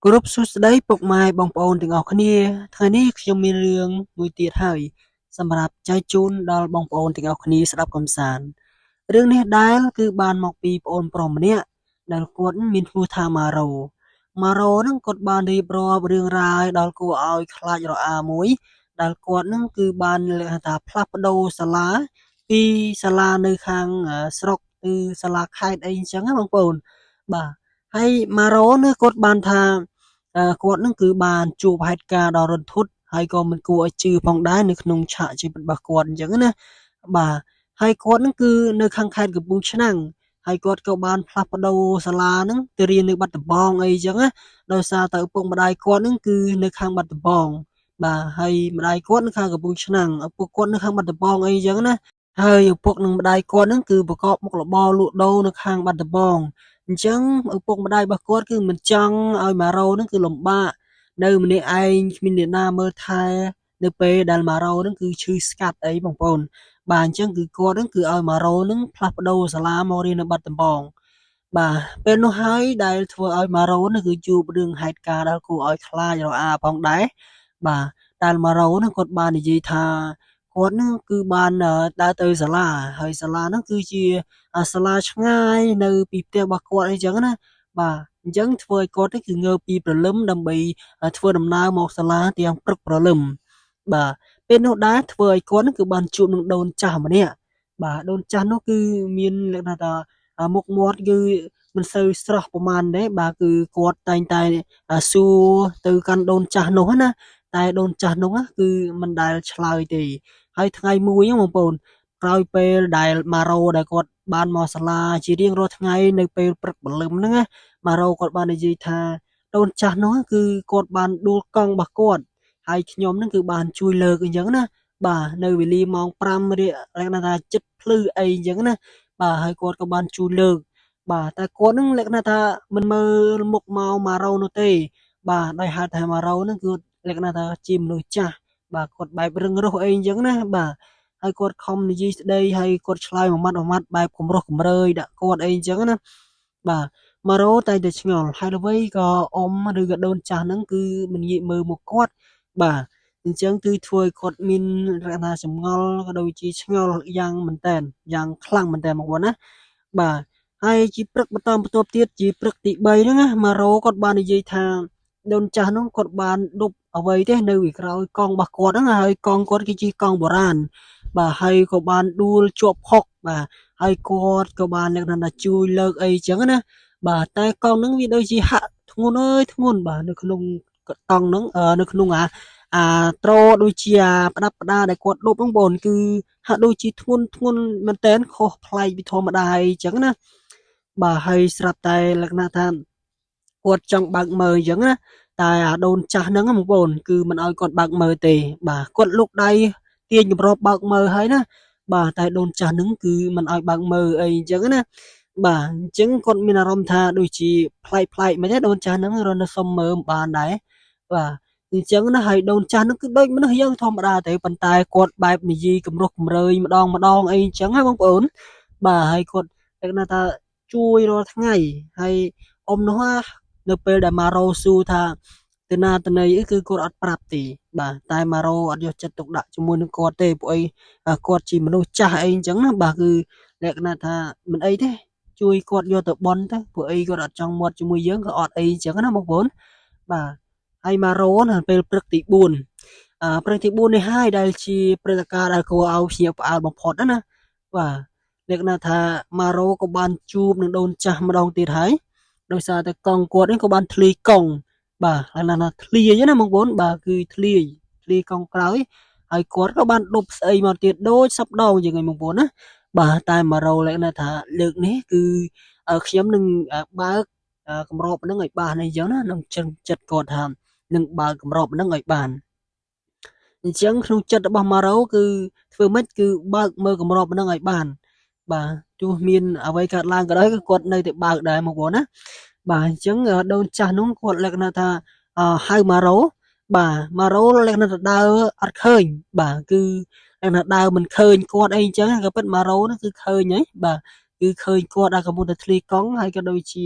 គោរពសួស្តីពុកម៉ែបងប្អូនទាំងអស់គ្នាថ្ងៃនេះខ្ញុំមានរឿងមួយទៀតហើយសម្រាប់ចែកជូនដល់បងប្អូនទាំងអស់គ្នាស្ដាប់កម្សាន្តរឿងនេះដែលគឺបានមកពីប្អូនប្រុសម្នាក់ដែលគាត់មានឈ្មោះថាម៉ារ៉ូម៉ារ៉ូហ្នឹងគាត់បានរៀបរាប់រឿងរ៉ាវដល់គួរឲ្យខ្លាចរអាមួយដែលគាត់ហ្នឹងគឺបានលក្ខណៈថាផ្លាស់ប្ដូរសាលាពីសាលានៅខាងស្រុកទៅសាលាខេត្តអីអញ្ចឹងណាបងប្អូនបាទហើយម៉ារ៉ូនេះគាត់បានថាគាត់នឹងគឺបានជួបហេតុការណ៍ដ៏រន្ធត់ហើយក៏មិនគួរឲ្យជឿផងដែរនៅក្នុងឆាកជីវិតរបស់គាត់អញ្ចឹងណាបាទហើយគាត់នឹងគឺនៅខាងខេត្តកំពង់ឆ្នាំងហើយគាត់ក៏បានផ្លាស់ប្ដូរសាលានឹងទៅរៀននៅបាត់ដំបងអីចឹងណាដោយសារតែឪពុកម្ដាយគាត់នឹងគឺនៅខាងបាត់ដំបងបាទហើយម្ដាយគាត់នៅខាងកំពង់ឆ្នាំងឪពុកគាត់នៅខាងបាត់ដំបងអីចឹងណាហើយឪពុកនិងម្ដាយគាត់នឹងគឺប្រកបមុខរបរលក់ដូរនៅខាងបាត់ដំបងអញ្ចឹងឪពុកម្ដាយរបស់គាត់គឺមិនចង់ឲ្យម៉ារ៉ូនឹងគឺលំបាកនៅម្នាក់ឯងគ្មានអ្នកណាមើលថែនៅពេលដែលម៉ារ៉ូនឹងគឺឈឺស្កាត់អីបងប្អូនបាទអញ្ចឹងគឺគាត់នឹងគឺឲ្យម៉ារ៉ូនឹងផ្លាស់ប្ដូរសាលាមករៀននៅបាត់ដំបងបាទពេលនោះហើយដែលធ្វើឲ្យម៉ារ៉ូនឹងគឺជួបរឿងហេតុការណ៍ដែលគួរឲ្យខ្លាចរអាផងដែរបាទដែលម៉ារ៉ូនឹងគាត់បាននិយាយថាគាត់នឹងគឺបានដើរទៅសាលាហើយសាលាហ្នឹងគឺជាសាលាឆ្ងាយនៅពីផ្ទះរបស់គាត់អីចឹងណាបាទអញ្ចឹងធ្វើឲ្យគាត់គឺងើបពីព្រលឹមដើម្បីធ្វើដំណើរមកសាលាទាំងព្រឹកព្រលឹមបាទពេលនោះដែរធ្វើឲ្យគាត់គឺបានជួបនឹងដូនចាស់ម្នាក់បាទដូនចាស់នោះគឺមានលក្ខណៈថាមុខមាត់គឺមិនសូវស្រស់ប្រហែលទេបាទគឺគាត់តែងតែសួរទៅកាន់ដូនចាស់នោះណាតែដូនចាស់នោះគឺមិនដែលឆ្លើយទេហើយថ្ងៃមួយហ្នឹងបងប្អូនក្រោយពេលដែលម៉ារ៉ូដែលគាត់បានមកសាលាជារៀងរាល់ថ្ងៃនៅពេលព្រឹកព្រលឹមហ្នឹងណាម៉ារ៉ូគាត់បាននិយាយថាដូនចាស់នោះគឺគាត់បានដួលកង់របស់គាត់ហើយខ្ញុំហ្នឹងគឺបានជួយលើកអញ្ចឹងណាបាទនៅវេលាម៉ោង5រៀលក្ខណៈថាចិត្តភ្លឺអីអញ្ចឹងណាបាទហើយគាត់ក៏បានជួយលើកបាទតែគាត់ហ្នឹងលក្ខណៈថាមិនមើលមុខមកម៉ារ៉ូនោះទេបាទដោយហេតុថាម៉ារ៉ូហ្នឹងគឺលក្ខណៈថាជាមនុស្សចាស់បាទគាត់បែបរឹងរូសអីអញ្ចឹងណាបាទហើយគាត់ខំនិយាយស្ដីហើយគាត់ឆ្លើយមួយម៉ាត់មួយម៉ាត់បែបគម្រោះគម្រើយដាក់គាត់អីអញ្ចឹងណាបាទម៉ារ៉ូតែតែឆ្ងល់ហើយអ្វីក៏អ៊ំឬក៏ដូនចាស់ហ្នឹងគឺមិនងាកមើលមកគាត់បាទអញ្ចឹងគឺធ្វើឲ្យគាត់មានរថាចម្ងល់ក៏ដូចជាឆ្ងល់យ៉ាងមែនតែនយ៉ាងខ្លាំងមែនតែនបងប្អូនណាបាទហើយជាព្រឹកបន្តបន្ទាប់ទៀតជាព្រឹកទី3ហ្នឹងណាម៉ារ៉ូគាត់បាននិយាយថាដូនចាស់ហ្នឹងគាត់បានដប់អ្វីទេនៅពីក្រោយកង់របស់គាត់ហ្នឹងហើយកង់គាត់គឺជាកង់បុរាណបាទហើយក៏បានដួលជាប់ផុកបាទហើយគាត់ក៏បានលក្ខណៈថាជួយលើកអីចឹងណាបាទតែកង់ហ្នឹងវាដូចជាហាក់ធ្ងន់អើយធ្ងន់បាទនៅក្នុងកង់ហ្នឹងនៅក្នុងអាត្រដូចជាអាផ្ដាប់ផ្ដាដែលគាត់ដប់ហ្នឹងបងគឺហាក់ដូចជាធ្ងន់ធ្ងន់មែនតែនខុសប្លែកពីធម្មតាអីចឹងណាបាទហើយស្រាប់តែលក្ខណៈថាគាត់ចង់បើកមើលអញ្ចឹងណាតែអាដូនចាស់ហ្នឹងបងប្អូនគឺមិនឲ្យគាត់បើកមើលទេបាទគាត់លុកដៃទាញកម្របបើកមើលហើយណាបាទតែដូនចាស់ហ្នឹងគឺមិនឲ្យបើកមើលអីអញ្ចឹងណាបាទអញ្ចឹងគាត់មានអារម្មណ៍ថាដូចជាប្លែកប្លែកមិនទេដូនចាស់ហ្នឹងរត់នៅសុំមើលមិនបានដែរបាទអញ្ចឹងណាហើយដូនចាស់ហ្នឹងគឺដូចមនុស្សយើងធម្មតាទេប៉ុន្តែគាត់បែបនិយាយគម្រោះគម្រើយម្ដងម្ដងអីអញ្ចឹងណាបងប្អូនបាទហើយគាត់លក្ខណៈថាជួយរាល់ថ្ងៃហើយអ៊ំនោះនៅពេលដែលម៉ារ៉ូសួរថាទៅណាទៅណីអីគឺគាត់អត់ប្រាប់ទេបាទតែម៉ារ៉ូអត់យកចិត្តទុកដាក់ជាមួយនឹងគាត់ទេព្រោះអីគាត់ជាមនុស្សចាស់អីអញ្ចឹងណាបាទគឺលក្ខណៈថាមិនអីទេជួយគាត់យកទៅបន់ទៅព្រោះអីគាត់អត់ចង់មាត់ជាមួយយើងក៏អត់អីអញ្ចឹងណាបងប្អូនបាទហើយម៉ារ៉ូនៅពេលព្រឹកទី4ព្រឹកទី4នេះហើយដែលជាព្រឹត្តិការណ៍ដែលគួរឲ្យភ្ញាក់ផ្អើលបំផុតណាបាទលក្ខណៈថាម៉ារ៉ូក៏បានជួបនឹងដូនចាស់ម្ដងទៀតហើយដោយសារតែកង់គាត់នេះក៏បានធ្លាយកង់បាទហើយណាធ្លាយណាបងប្អូនបាទគឺធ្លាយកង់ក្រោយហើយគាត់ក៏បានដប់ស្អីមកទៀតដូចសប្ដងជាងឯងបងប្អូនណាបាទតែម៉ារ៉ូលក្ខណៈថាលើកនេះគឺខ្ញុំនឹងបើកកម្របហ្នឹងឲ្យបានអីចឹងណានឹងចិត្តគាត់ថានឹងបើកកម្របហ្នឹងឲ្យបានអញ្ចឹងក្នុងចិត្តរបស់ម៉ារ៉ូគឺធ្វើម៉េចគឺបើកមើលកម្របហ្នឹងឲ្យបានបាទទោះមានអ្វីកើតឡើងក៏ដោយក៏គាត់នៅតែបើកដែរបងប្អូនណាបាទអញ្ចឹងដូនចាស់នោះគាត់លក្ខណៈថាហៅម៉ារ៉ូបាទម៉ារ៉ូលក្ខណៈថាដើរអត់ឃើញបាទគឺលក្ខណៈដើរមិនឃើញគាត់អីអញ្ចឹងក៏ពិតម៉ារ៉ូនោះគឺឃើញហើយបាទគឺឃើញគាត់ដែលកំពុងតែធ្លាយកង់ហើយក៏ដូចជា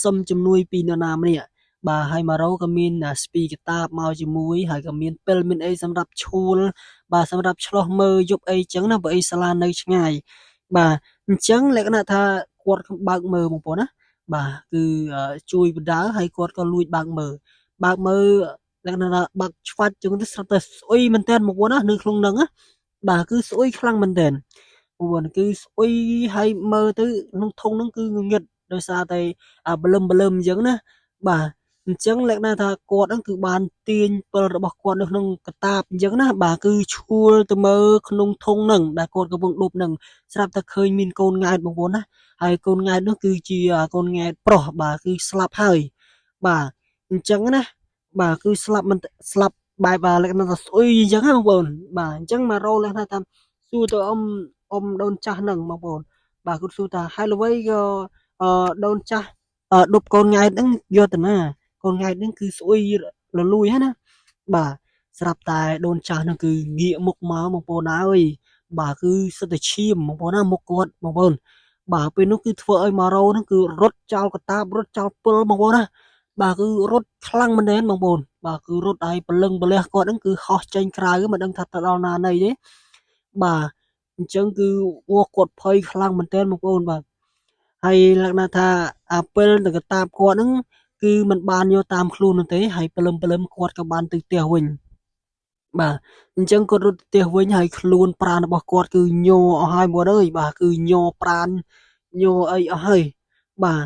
សុំជំនួយពីនរណាម្នាក់ បាទហើយម៉ារ៉ូក៏មានស្ពីកតាបមកជាមួយហើយក៏មានពិលមានអីសម្រាប់ឈួលបាទសម្រាប់ឆ្លោះមើលយប់អីចឹងណាបើអីសាលានៅឆ្ងាយបាទអញ្ចឹងលក្ខណៈថាគាត់បើកមើលបងប្អូនណាបាទគឺជួយបដើហើយគាត់ក៏លួចបើកមើលបើកមើលលក្ខណៈថាបើកឆ្វាច់ចឹងទៅស្រាប់តែស្អុយមែនតើបងប្អូនណានៅក្នុងហ្នឹងណាបាទគឺស្អុយខ្លាំងមែនតើបងប្អូនគឺស្អុយហើយមើលទៅក្នុងធុងហ្នឹងគឺងងឹតដោយសារតែបលឹមបលឹមអញ្ចឹងណាបាទអញ្ចឹងលក្ខណៈថាគាត់ហ្នឹងគឺបានទាញពិលរបស់គាត់នៅក្នុងកតាបអញ្ចឹងណាបាទគឺឈួលទៅមើលក្នុងធុងហ្នឹងដែលគាត់កំពុងដប់ហ្នឹងស្រាប់តែឃើញមានកូនង៉ែតបងប្អូនណាហើយកូនង៉ែតនោះគឺជាកូនង៉ែតប្រុសបាទគឺស្លាប់ហើយបាទអញ្ចឹងណាបាទគឺស្លាប់មិនស្លាប់បែបលក្ខណៈថាស្អុយអញ្ចឹងណាបងប្អូនបាទអញ្ចឹងមករោលក្ខណៈថាសួរទៅអ៊ំអ៊ំដូនចាស់ហ្នឹងបងប្អូនបាទគាត់សួរថាហើយល្វីក៏ដូនចាស់ដប់កូនង៉ែតហ្នឹងយកទៅណាកូនង៉ែតហ្នឹងគឺស្អុយលលួយហ្នឹងណាបាទស្រាប់តែដូនចាស់ហ្នឹងគឺងាកមុខមកបងប្អូនហើយបាទគឺសិតតែឈាមបងប្អូនណាមុខគាត់បងប្អូនបាទពេលនោះគឺធ្វើឲ្យម៉ារ៉ូហ្នឹងគឺរត់ចោលកតាបរត់ចោលពិលបងប្អូនណាបាទគឺរត់ខ្លាំងមែនទែនបងប្អូនបាទគឺរត់ឲ្យព្រលឹងប្រលះគាត់ហ្នឹងគឺហោះចេញក្រៅមិនដឹងថាទៅដល់ណាណីទេបាទអញ្ចឹងគឺអូគាត់ភ័យខ្លាំងមែនទែនបងប្អូនបាទហើយលក្ខណៈថាអាពិលនិងកតាបគាត់ហ្នឹងគឺមិនបានយកតាមខ្លួននោះទេហើយព្រលឹមព្រលឹមគាត់ក៏បានទៅផ្ទះវិញបាទអញ្ចឹងគាត់រត់ទៅផ្ទះវិញហើយខ្លួនប្រាណរបស់គាត់គឺញ័រអស់ហើយមកអើយបាទគឺញ័រប្រាណញ័រអីអស់ហើយបាទ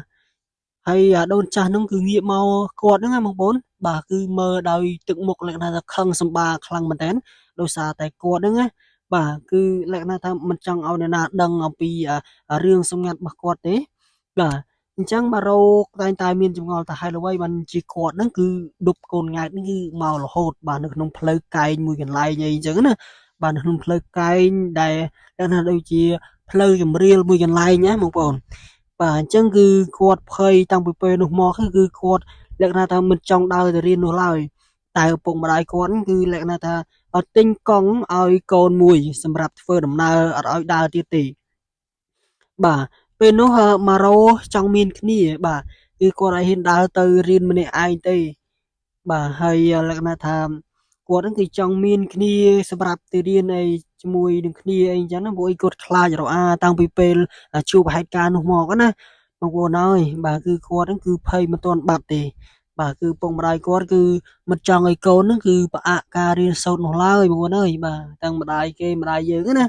ហើយអាដូនចាស់ហ្នឹងគឺងាកមកគាត់ហ្នឹងណាបងប្អូនបាទគឺមើលដោយទឹកមុខលក្ខណៈថាខឹងសម្បាខ្លាំងមែនតើដោយសារតែគាត់ហ្នឹងណាបាទគឺលក្ខណៈថាមិនចង់ឲ្យអ្នកណាដឹងអំពីរឿងសម្ងាត់របស់គាត់ទេបាទអញ្ចឹងម៉ារ៉ូតែងតែមានចម្ងល់ថាហេតុអ្វីបានជាគាត់ហ្នឹងគឺដប់កូនង៉ែតហ្នឹងគឺមករហូតបាទនៅក្នុងផ្លូវកែងមួយកន្លែងអីអញ្ចឹងណាបាទនៅក្នុងផ្លូវកែងដែលលក្ខណៈដូចជាផ្លូវចម្រៀលមួយកន្លែងណាបងប្អូនបាទអញ្ចឹងគឺគាត់ភ័យតាំងពីពេលនោះមកគឺគាត់លក្ខណៈថាមិនចង់ដើរទៅរៀននោះឡើយតែឪពុកម្ដាយគាត់គឺលក្ខណៈថាអត់ទិញកង់ឲ្យកូនមួយសម្រាប់ធ្វើដំណើរអត់ឲ្យដើរទៀតទេបាទពេលនោះម៉ារ៉ូចង់មានគ្នាបាទគឺគាត់ឲ្យហ៊ានដើរទៅរៀនម្នាក់ឯងទេបាទហើយលក្ខណៈថាគាត់ហ្នឹងគឺចង់មានគ្នាសម្រាប់ទៅរៀនអីជាមួយនឹងគ្នាអីអញ្ចឹងណាព្រោះអីគាត់ខ្លាចរអាតាំងពីពេលជួបហេតុការណ៍នោះមកណាបងប្អូនអើយបាទគឺគាត់ហ្នឹងគឺភ័យមិនទាន់បាត់ទេបាទគឺពុកម្ដាយគាត់គឺមិនចង់ឲ្យកូនហ្នឹងគឺផ្អាកការរៀនសូត្រនោះឡើយបងប្អូនអើយបាទតាំងម្ដាយគេម្ដាយយើងណា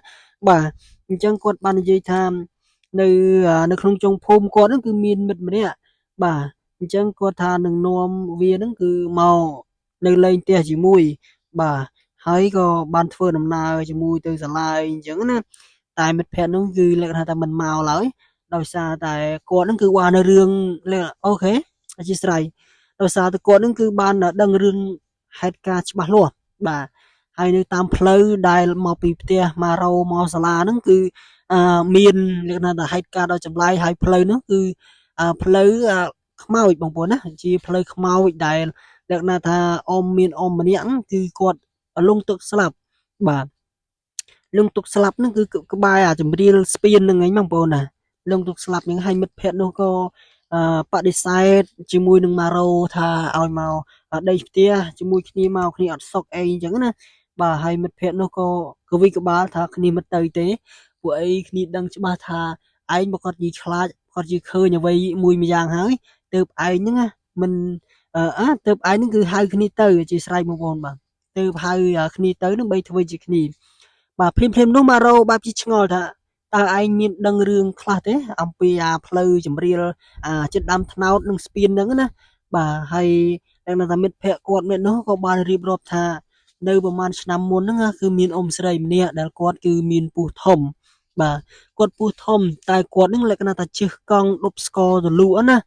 បាទអញ្ចឹងគាត់បាននិយាយថានៅក្នុងចុងភូមិគាត់ហ្នឹងគឺមានមិត្តម្នាក់បាទអញ្ចឹងគាត់ថានឹងនាំវាហ្នឹងគឺមកនៅលេងផ្ទះជាមួយបាទហើយក៏បានធ្វើដំណើរជាមួយទៅសាលាអញ្ចឹងណាតែមិត្តភ័ក្តិនោះគឺលក្ខណៈថាមិនមកឡើយដោយសារតែគាត់ហ្នឹងគឺបាននៅរឿងអូខេអធិស្ឋានដោយសារតែគាត់ហ្នឹងគឺបានដឹងរឿងហេតុការណ៍ច្បាស់លាស់បាទហើយនៅតាមផ្លូវដែលមកពីផ្ទះម៉ារ៉ូមកសាលាហ្នឹងគឺមានលក្ខណៈថាហេតុការណ៍ដ៏ចម្លែកហើយផ្លូវនោះគឺផ្លូវខ្មោចបងប្អូនណាជាផ្លូវខ្មោចដែលលក្ខណៈថាអ៊ំមានអ៊ំម្នាក់គឺគាត់លងទឹកស្លាប់បាទលងទឹកស្លាប់ហ្នឹងគឺក្បែរអាចម្រៀលស្ពានហ្នឹងឯងបងប្អូនណាលងទឹកស្លាប់ហ្នឹងហើយមិត្តភ័ក្តិនោះក៏បដិសេធជាមួយនឹងម៉ារ៉ូថាឲ្យមកដីផ្ទះជាមួយគ្នាមកគ្នាអត់សុខអីអញ្ចឹងណាបាទហើយមិត្តភ័ក្តិនោះក៏កវិកបាលថាគ្នាមិនទៅទេពួកអីគ្នាដឹងច្បាស់ថាឯងបើគាត់និយាយខ្លាចគាត់ជាឃើញអ្វីមួយម្យ៉ាងហើយទើបឯងហ្នឹងណាមិនអើទើបឯងហ្នឹងគឺហៅគ្នាទៅជាស្រ័យបងប្អូនបាទទើបហៅគ្នាទៅដើម្បីធ្វើជាគ្នាបាទភ្លាមភ្លាមនោះម៉ារ៉ូបែបជាឆ្ងល់ថាតើឯងមានដឹងរឿងខ្លះទេអំពីអាផ្លូវចម្រៀលអាចិត្តដើមថ្នោតនិងស្ពានហ្នឹងណាបាទហើយតែថាមិត្តភ័ក្តិគាត់ម្នាក់នោះក៏បានរៀបរាប់ថានៅប្រហែលឆ្នាំមុនហ្នឹងគឺមានអ៊ំស្រីម្នាក់ដែលគាត់គឺមានពោះធំបាទគាត់ពោះធំតែគាត់នឹងលក្ខណៈថាជិះកង់ដប់ស្ករទៅលក់ណា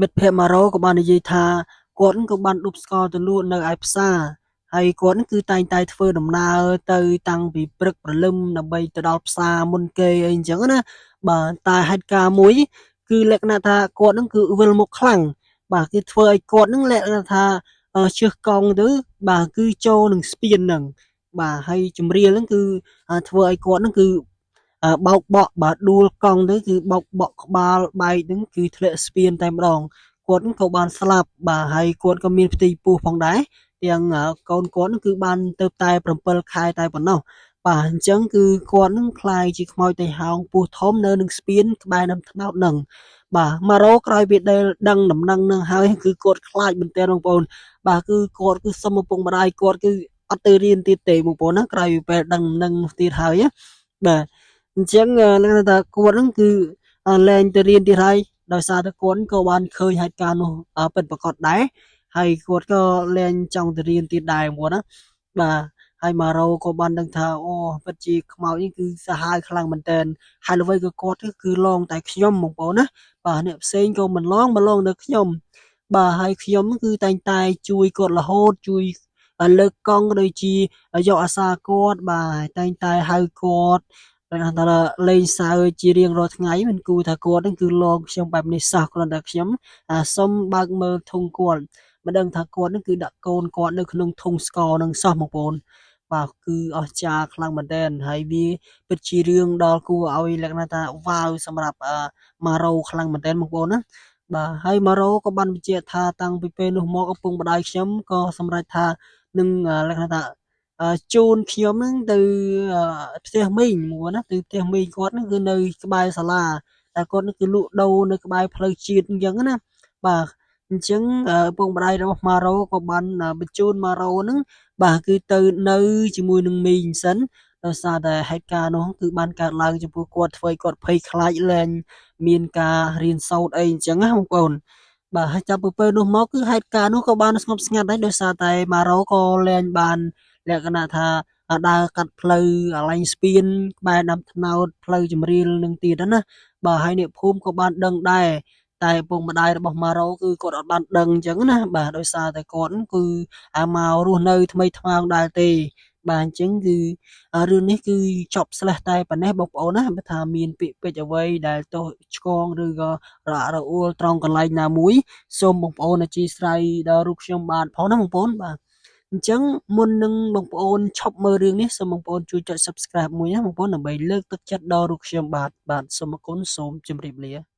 មិត្តភ័ក្តិម៉ារ៉ូក៏បាននិយាយថាគាត់ក៏បានដប់ស្ករទៅលក់នៅឯផ្សារហើយគាត់គឺតែងតែធ្វើដំណើរទៅតាំងពីព្រឹកព្រលឹមដើម្បីទៅដល់ផ្សារមុនគេអីអញ្ចឹងណាបាទតែហេតុការណ៍មួយគឺលក្ខណៈថាគាត់នឹងគឺវិលមុខខ្លាំងបាទគឺធ្វើឲ្យគាត់នឹងលក្ខណៈថាជិះកង់ទៅបាទគឺចូលនឹងស្ពាននឹងបាទហើយចម្រៀលហ្នឹងគឺធ្វើឲ្យគាត់នឹងគឺបោកបក់បាទដួលកង់ទៅគឺបោកបក់ក្បាលបែកហ្នឹងគឺធ្លាក់ស្ពានតែម្ដង គាត់ក៏បានស្លាប់បាទហើយគាត់ក៏មានផ្ទៃពោះផងដែរទាំងកូនគាត់គឺបានទៅតែ7ខែតែប៉ុណ្ណោះបាទអញ្ចឹងគឺគាត់នឹងក្លាយជាខ្មោចតៃហោងពោះធំនៅនឹងស្ពានក្បែរដើមត្នោតនឹងបាទម៉ារ៉ូក្រោយពីដែលដឹងដំណឹងនឹងហើយគឺគាត់ខ្លាចមែនទែនបងប្អូនបាទគឺគាត់គឺសុំឪពុកម្ដាយគាត់គឺអត់ទៅរៀនទៀតទេបងប្អូនណាក្រោយពីពេលដឹងដំណឹងទៀតហើយបាទអញ្ចឹងនឹងថាគាត់នឹងគឺលែងទៅរៀនទៀតហើយដោយសារតែគាត់ក៏បានឃើញហេតុការណ៍នោះពិតប្រាកដដែរហើយគាត់ក៏លែងចង់ទៅរៀនទៀតដែរបងប្អូនណាបាទហើយម៉ារ៉ូក៏បានដឹងថាអូពិតជាខ្មោចនេះគឺសាហាវខ្លាំងមែនតើហើយអ្វីក៏គាត់គឺឡងតែខ្ញុំបងប្អូនណាបាទអ្នកផ្សេងក៏មិនឡងមកឡងនៅខ្ញុំបាទហើយខ្ញុំគឺតែងតែជួយគាត់រហូតជួយលើកកង់ដូចជាយកអាសាគាត់បាទតែងតែហៅគាត់ថាលេងសើចជារៀងរាល់ថ្ងៃមិនគួរថាគាត់នឹងគឺឡងខ្ញុំបែបនេះសោះគ្រាន់តែខ្ញុំសុំបើកមើលធុងគាត់មិនដឹងថាគាត់នឹងគឺដាក់កូនគាត់នៅក្នុងធុងស្ករនឹងសោះបងប្អូនបាទគឺអស្ចារ្យខ្លាំងមែនទែនហើយវាពិតជារឿងដ៏គួរឲ្យលក្ខណៈថាវ៉ាវសម្រាប់ម៉ារ៉ូខ្លាំងមែនទែនបងប្អូនណាបាទហើយម៉ារ៉ូក៏បានបញ្ជាក់ថាតាំងពីពេលនោះមកឪពុកម្ដាយខ្ញុំក៏សម្រេចថានឹងលក្ខណៈថាជូនខ្ញុំនឹងទៅផ្ទះមីងមួយណាទៅផ្ទះមីងគាត់នឹងគឺនៅក្បែរសាលាតែគាត់នឹងគឺលក់ដូរនៅក្បែរផ្លូវជាតិអញ្ចឹងណាបាទអញ្ចឹងឪពុកម្ដាយរបស់ម៉ារ៉ូក៏បានបញ្ជូនម៉ារ៉ូនឹងបាទគឺទៅនៅជាមួយនឹងមីងសិនដោយសារតែហេតុការណ៍នោះគឺបានកើតឡើងចំពោះគាត់ធ្វើឲ្យគាត់ភ័យខ្លាចលែងមានការរៀនសូត្រអីអញ្ចឹងណាបងប្អូនបាទហើយចាប់ពីពេលនោះមកគឺហេតុការណ៍នោះក៏បានស្ងប់ស្ងាត់ដែរដោយសារតែម៉ារ៉ូក៏លែងបានលក្ខណៈថាដើរកាត់ផ្លូវអាឡែងស្ពានក្បែរដើមត្នោតផ្លូវជំរាលនឹងទៀតណាបាទហើយអ្នកភូមិក៏បានដឹងដែរតែឪពុកម្ដាយរបស់ម៉ារ៉ូគឺគាត់អត់បានដឹងអញ្ចឹងណាបាទដោយសារតែគាត់គឺមករស់នៅថ្មីថ្មោងដែរទេបាទអញ្ចឹងគឺរឿងនេះគឺចប់ស្លេះតែប៉ុណ្ណេះបងប្អូនណាបើថាមានពាក្យពេចន៍អ្វីដែលទោសឆ្គងឬក៏រអាក់រអួលត្រង់កន្លែងណាមួយសូមបងប្អូនអធ្យាស្រ័យដល់រូបខ្ញុំបាទផងណាបងប្អូនបាទអញ្ចឹងមុននឹងបងប្អូនឈប់មើលរឿងនេះសូមបងប្អូនជួយចុច Subscribe មួយណាបងប្អូនដើម្បីលើកទឹកចិត្តដល់រូបខ្ញុំបាទបាទសូមអរគុណសូមជម្រាបលា។